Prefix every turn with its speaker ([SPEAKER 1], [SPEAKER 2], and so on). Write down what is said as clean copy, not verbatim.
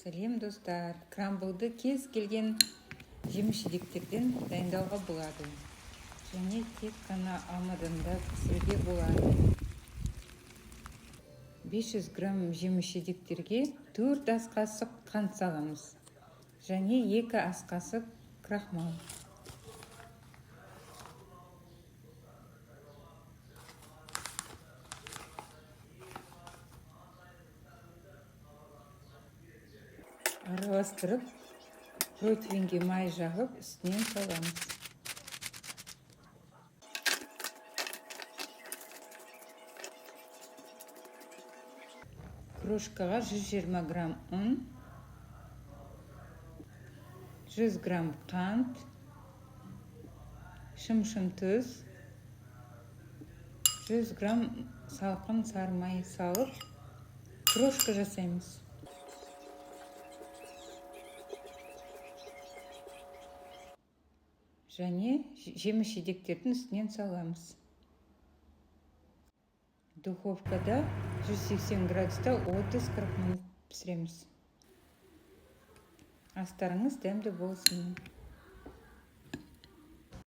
[SPEAKER 1] Сәлем, достар! Крамблды кез келген жеміс жидектерден дайындауға болады және тек қана алмадан да пісіруге болады. 500 грамм жеміс жидектерге 4 ас қасық қант саламыз және 2 ас қасық крахмал. Араластырып, противеньге май жағып, үстінен саламыз. Крошкаға 120 грамм ұн, 100 грамм қант, шым-шым тұз, 100 грамм салқын сары май салып, крошка жасаймыз. Және жеміс жидектердің үстінен саламыз. Духовкада 180 градуста 30-40 минут пісіреміз. Астарыңыз дәмді болсын!